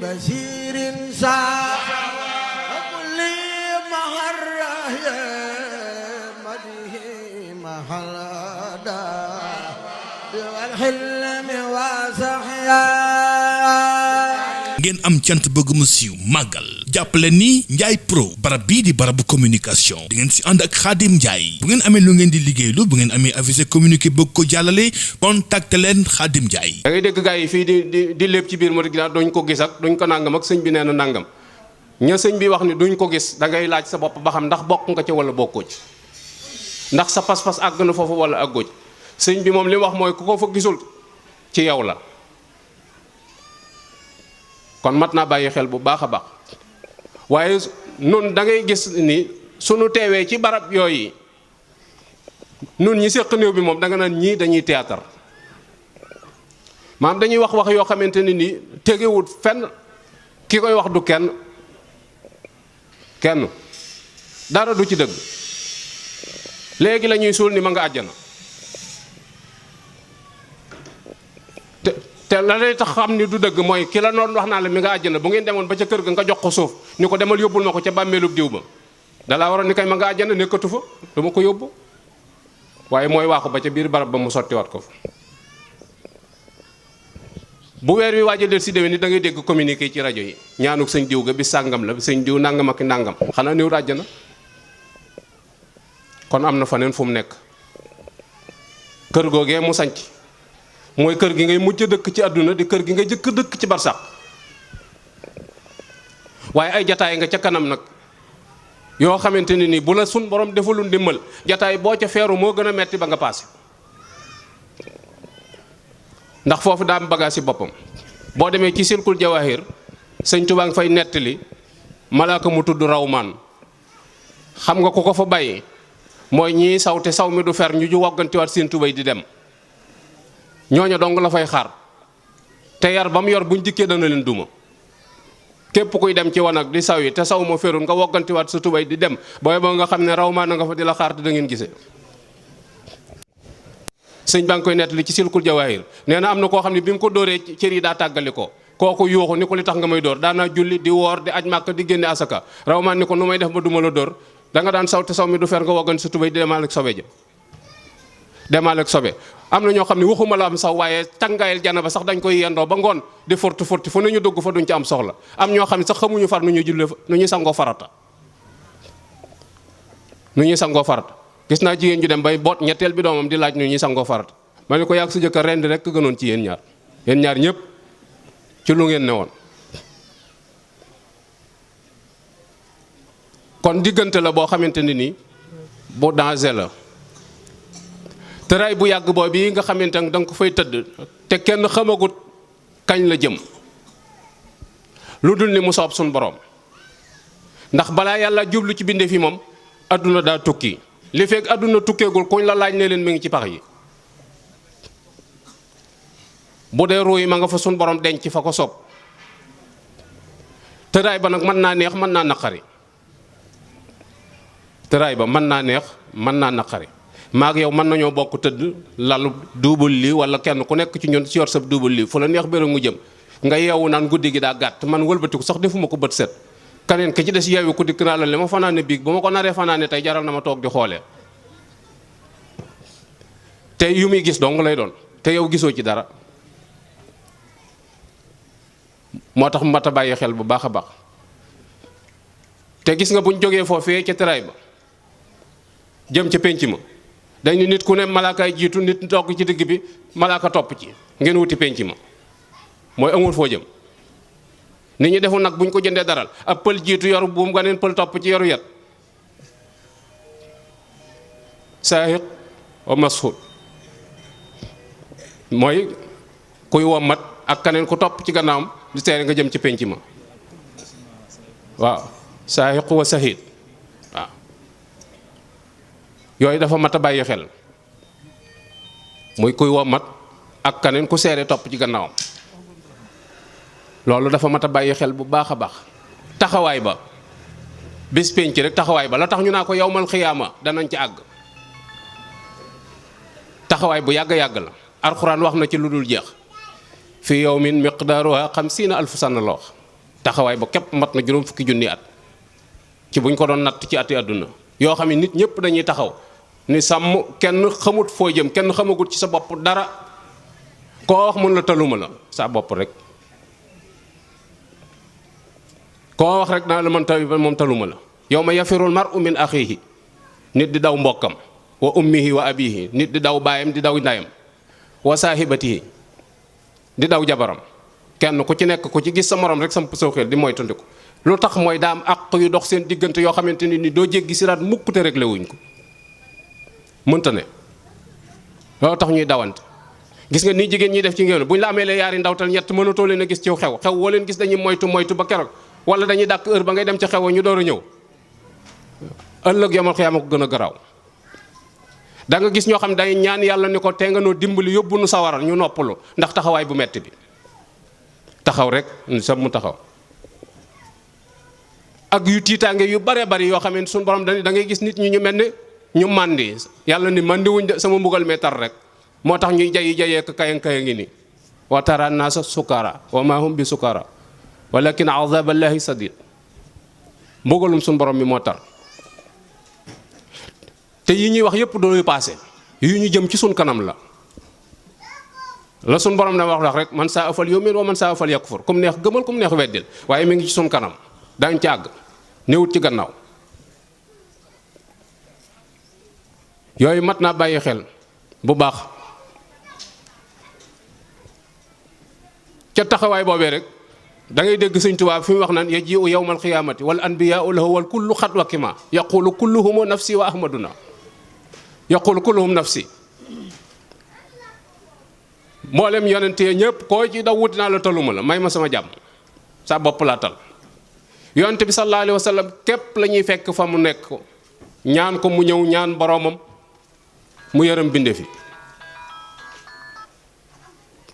بشير ساق كل مهره مده محلدا والحلم وسحيا ngeen am cant bëgg mu siiw màggal jàppale ni Ndiaye Pro barab bii di barabu communication di ngeen si ànd ak Khadim Ndiaye bu ngeen amee lu ngeen di liggéeylu bu ngeen amee avisé communiqué bëgg ko jàllale contacte leen Khadim Ndiaye. da ngay dégg gars yi fii di lépp ci biir Murid ginnaaw duñ ko gis ak duñ ko nangam ak sëñ bi nee na nangam ña sëñ bi wax ni duñ ko gis da ngay laaj sa bopp ba xam ndax bokk nga ci wala bokkoo ci ndax sa pas-pas àgg na foofu wala àggoo ci sëñ bi moom li wax mooy ku ko fa gisul ci yow la. kon mat naa bàyyi xel bu baax a baax waaye nun da ngay gis ni sunu teewee ci barab yooyu nun ñi séq néew bi moom da nga naan ñii dañuy théâtre maam dañuy wax yoo xamante ni nii tegewut fenn ki koy wax du kenn dara du ci dëgg léegi la ñuy suul ni ma nga àjjana te la lay tax xam ni du dëgg mooy ki la noonu wax naa la mi nga àjjana bu ngeen demoon ba ca kër ga nga jox ko suuf ni ko demal yóbbul ma ko ca bàmmeelub diw ba dalaa waroon ni kay ma nga àjjana nekkatu fa du ma ko yóbbu waaye mooy waaxu ba ca biir barab ba mu sottiwaat ko fa bu weer wi waaj a del si déwén ni da ngay dégg communiqué ci rajo yi ñaanuk sëñ diw ga bi sàngam la sëñ diw nangam ak nangam xanaa néew àjjana kon am na fa neen fu mu nekk kër googee mu sanc mooy kër gi ngay mujj dëkk ci àdduna di kër gi nga jëkk dëkk ci barsax waaye ay jataay nga ca kanam nag yoo xamante ne nii bu la sun borom defalul ndimbal jataay boo ca feeru moo gën a metti ba nga paase ndax foofu daa am bagage ci boppam boo demee ci silkul jawahir sëñ Tuubaa nga fay nettali malaaka mu tudd rawmaan xam nga ku ko fa bàyyi mooy ñii saw te saw mi du fer ñu ju woggantiwaat seen tubay di dem ñooña dong la fay xaar te yar ba mu yor buñ dikkee dana leen duma képp kuy dem ci wanag di saw yi te saw ma ferul nga woggantiwaat sa tubay di dem booy boo nga xam ne raw maa na nga fa di la xaar te da ngeen gisee sëñ baa ngi koy nettali ci silkul jawahir nee na am na koo xam ne bi mu ko dóoree cër yi daa tàggali ko kooku yuuxu ni ko li tax nga may dóor daanaa julli di woor di aj màkk di génne asaka raw maa ni ko nu may def ba duma la dóor da nga daan saw te saw mi du fer nga wogganti sa tubay di demaale ak sobe ja demaale ak sobe am na ñoo xam ne waxuma la am saw waaye tàngaayal jana ba sax dañ koy yendoo ba ngoon di forti fu ne ñu dugg fa duñ ci am soxla am ñoo xam ne sax xamuñu far nu ñuy julle nu ñuy sangoo farata gis naa jigéen ju dem bay boot ñetteel bi doomam di laaj nu ñuy sangoo farata ma ne ko yàgg sa jëkkër rendi rek gënoon ci yéen ñaar ñëpp ci lu ngeen ne woon kon diggante la boo xamante ni nii bu danger la tëraay bu yàgg boobu yi nga xamante ne danga ko fay tëdd te kenn xamagut kañ la jëm lu dul ni mu soob suñ borom ndax balaa yàlla jublu ci bindee fi moom adduna daa tukki li fekk adduna tukkeegul kuñ la laaj ne leen mi ngi ci pax yi bu dee ruu yi ma nga fa suñ borom denc fa ko soob tëraay ba nag mën naa neex mën naa naqari tëraay ba mën naa neex mën naa naqari maag yow mën nañoo bokk tëdd lalu duubal lii wala kenn ku nekk ci ñun ci yor sab duubal lii fu la neex béréb mu jëm nga yeewu naan guddi gi daa gàtt man wëlbatiku sax defuma ko bët set kaneen ki ci des yeewu ku dikk naa la li ma fanaane biig ba ma ko naree fanaane tey jaral na ma toog di xoolee te yu muy gis dong lay doon te yow gisoo ci dara moo tax mat a bàyyi xel bu baax a baax te gis nga buñ jógee foofee ca teraay ba jëm ca pénc ma dañ ni nit ku ne malaakaay jiitu nit toog ci digg bi malaaka topp ci ngeen wuti pénc ma mooy amul foo jëm nit ñi defu nag buñ ko jëndee daral ab pël jiitu yoru buum nga neen pël topp ci yoru yat saahiq wa mashud mooy kuy wommat ak kaneen ku topp ci gannaawam di teere nga jëm ci pénc ma waaw saahiq wa sahid waaw yooyu dafa mat a bàyyi xel muy kuy wommat ak kaneen ku seere topp ci gannaawam loolu dafa mat a bàyyi xel bu baax a baax taxawaay ba bés pénc rek taxawaay ba la tax ñu naa ko yawmal xiyaama danañ ci àgg taxawaay bu yàgg-yàgg la alxuraan wax na ci lu dul jeex fi yawmin miqdaaruha 50 alf sana la wax taxawaay ba képp mat na juróom fukki junni at ci buñ ko doon natt ci ati àdduna yoo xam ne nit ñëpp dañuy taxaw ni sàmm kenn xamut foo jëm kenn xamagut ci sa bopp dara koo wax mun la taluma la sa bopp rek koo wax rek naa la man moom taluma la yawma yafirul mar'u min axiihi nit di daw mbokkam wa ummihi wa abihi nit di daw baayam di daw ndayam wa saahibatihi di daw jabaram kenn ku ci nekk ku ci gis sa morom rek samp saw xel di moytandiku lu tax mooy daa am àq yu dox seen diggante yoo xamante ni doo jéggi siraat mukk te réglé wuñ ko mënta ne loolu tax ñuy dawante gis nga nii jigéen ñi def ci ngeen bu ñu la amee lee yaari ndawtal ñett mënatoo leen a gis ci xew woo leen gis dañuy moytu ba keroog wala dañuy dàq heure ba ngay dem ci xew ñu door a ñëw ëllëg yomal xiyaama ko gën a garaaw da nga gis ñoo xam ne day ñaan yàlla ni ko tee nga noo dimbali yóbbu nu sawaral ñu noppalu ndax taxawaay bu metti bi taxaw rek sa mu taxaw ak yu tiitaange yu bare bari yoo xam ne suñu borom da ngay gis nit ñi ñu mel ni ñu màndi yàlla ni màndi wuñ de sama mbugal mee tar rek moo tax ñuy jayee ko kaya ngi ni wa tara naasa sukara wa ma hum bi sukara walakin azaballahi sadid mbugalum suñu borom mi moo tar te yi ñuy wax yépp dooy passé yu ñu jëm ci suñ kanam la suñ borom na wax rek man saa afal yu'min wa man saa afal yakfur kum neex gëmal kum neex weddil waaye mi ngi ci suñ kanam daañ ci àgg néewut ci gannaaw yooyu mat naa bàyyi xel bu baax ca taxawaay boobee rek da ngay dégg Sëñ Tuubaa fi mu wax naan yaji'u yawmal qiyaamati wal anbiyaa'u lahu wal kullu xat wakima yaqulu kulluhum nafsi wa ahmaduna yaqulu kulluhum nafsi mboolem yonente ñëpp koo ci daw wuti naa la taluma la may ma sama jàmm sa bopp laa tal yonente bi sallallahu alayhi wa sallam képp la ñuy fekk fa mu nekk ñaan ko mu ñëw ñaan boroomam mu yërëm binde fi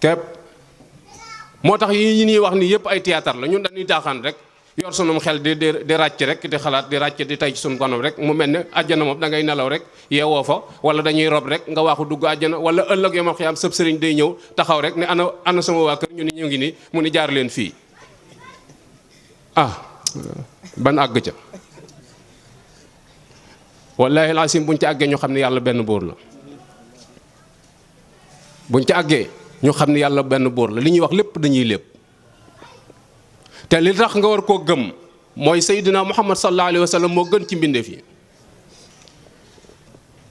képp moo tax yi ñuy wax ni yëpp ay théâtre la ñun dañuy taaxaan rek yor sunum xel di ràcc rek di xalaat di ràcc di tay ci sunu kanam rek mu mel ne àjjana moom da ngay nelaw rek yeewoo fa wala dañuy rob rek nga waaxu dugg àjjana wala ëllëg yomal xiyaam sëb sëriñ day ñëw taxaw rek ne ana sama waa kër ñu ni ñu ngi nii mu ni jaar leen fii ban àgg ca wallaahi laasim buñ ci àggee ñu xam ne yàlla benn buur la buñ ci àggee ñu xam ne yàlla benn buur la li ñuy wax lépp dañuy lépp te li tax nga war koo gëm mooy Seydina Muhammad sallallahu alayhi wa sallam moo gën ci mbindeef yi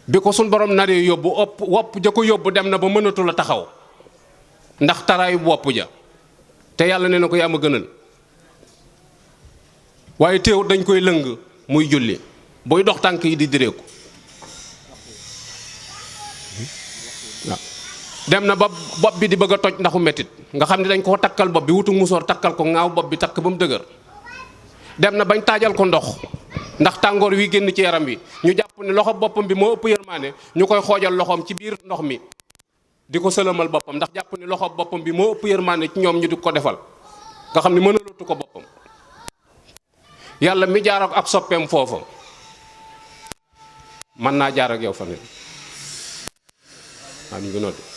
bi ko suñ borom naree yóbbu wopp ja ko yóbbu dem na ba mënatu la taxaw ndax taraayu wopp ja te yàlla nee na ko yaa ma gënal waaye teewut dañ koy lëng muy julli buy dox tànk yi di direeku waaw dem na ba bopp bi di bëgg a toj ndaxu mettit nga xam ne dañ koo takkal bopp bi wutu musoor takkal ko ŋaaw bopp bi takk ba mu dëgër dem na bañ taajal ko ndox ndax tàngoor wi génn ci yaram bi ñu jàpp ne loxo boppam bi moo ëpp yërmaane ñu koy xoojal loxoom ci biir ndox mi di ko sëlëmal boppam ndax jàpp ne loxo boppam bi moo ëpp yërmaane ci ñoom ñu di ko defal nga xam ne mënalatu ko boppam yàlla mi jaar ak soppeem foofu mën naa jaar ak yow fa ne waaw ñu ngi noonu